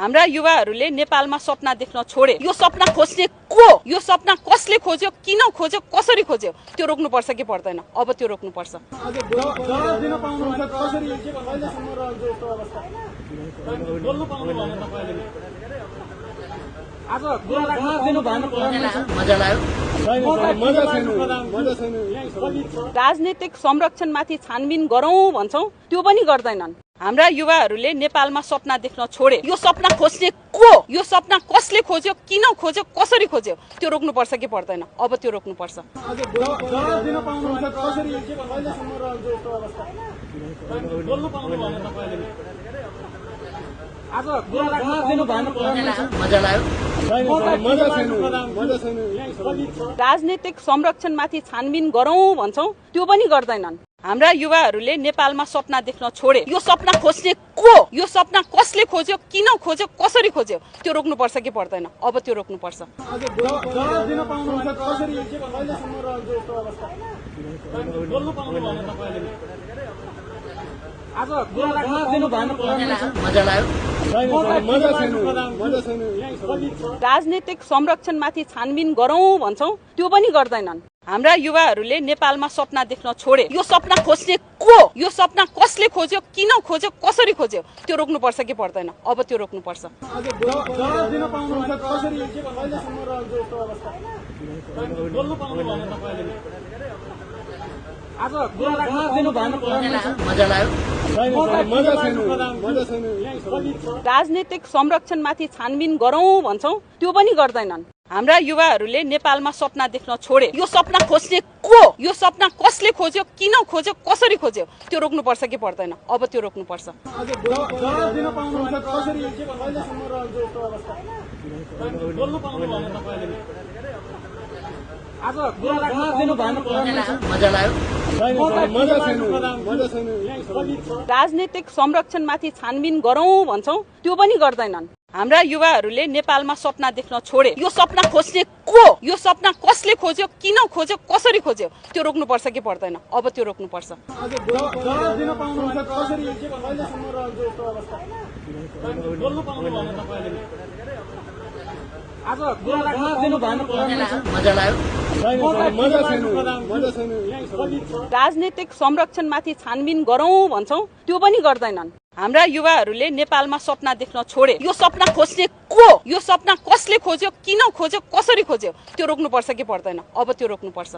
हाम्रा युवाहरूले नेपालमा सपना देख्न छोडे। यो सपना खोज्ने को, यो सपना कसले खोज्यो, किन खोज्यो, कसरी खोज्यो, त्यो रोक्नुपर्छ कि पर्दैन? अब त्यो रोक्नुपर्छ। राजनीतिक संरक्षणमाथि छानबिन गरौँ भन्छौँ, त्यो पनि गर्दैनन्। हाम्रा युवाहरूले नेपालमा सपना देख्न छोडे। यो सपना खोज्ने को, यो सपना कसले खोज्यो, किन खोज्यो, कसरी खोज्यो, त्यो रोक्नुपर्छ कि पर्दैन? अब त्यो रोक्नुपर्छ। राजनीतिक संरक्षणमाथि छानबिन गरौँ भन्छौँ, त्यो पनि गर्दैनन्। हाम्रा युवाहरूले नेपालमा सपना देख्न छोडे। यो सपना खोज्ने को, यो सपना कसले खोज्यो, किन खोज्यो, कसरी खोज्यो, त्यो रोक्नुपर्छ कि पर्दैन? अब त्यो रोक्नुपर्छ। राजनीतिक संरक्षणमाथि छानबिन गरौँ भन्छौँ, त्यो पनि गर्दैनन्। हाम्रा युवाहरूले नेपालमा सपना देख्न छोडे। यो सपना खोज्ने को, यो सपना कसले खोज्यो, किन खोज्यो, कसरी खोज्यो, त्यो रोक्नुपर्छ कि पर्दैन? अब त्यो रोक्नुपर्छ। राजनीतिक संरक्षणमाथि छानबिन गरौँ भन्छौँ, त्यो पनि गर्दैनन्। हाम्रा युवाहरूले नेपालमा सपना देख्न छोडे। यो सपना खोज्ने को, यो सपना कसले खोज्यो, किन खोज्यो, कसरी खोज्यो, त्यो रोक्नुपर्छ कि पर्दैन? अब त्यो रोक्नुपर्छ। राजनीतिक संरक्षणमाथि छानबिन गरौँ भन्छौँ, त्यो पनि गर्दैनन्। हाम्रा युवाहरूले नेपालमा सपना देख्न छोडे। यो सपना खोज्ने को, यो सपना कसले खोज्यो, किन खोज्यो, कसरी खोज्यो, त्यो रोक्नुपर्छ कि पर्दैन? अब त्यो रोक्नुपर्छ। राजनीतिक संरक्षणमाथि छानबिन गरौँ भन्छौँ, त्यो पनि गर्दैनन्। हाम्रा युवाहरूले नेपालमा सपना देख्न छोडे। यो सपना खोज्ने को, यो सपना कसले खोज्यो, किन खोज्यो, कसरी खोज्यो, त्यो रोक्नुपर्छ कि पर्दैन? अब त्यो रोक्नुपर्छ।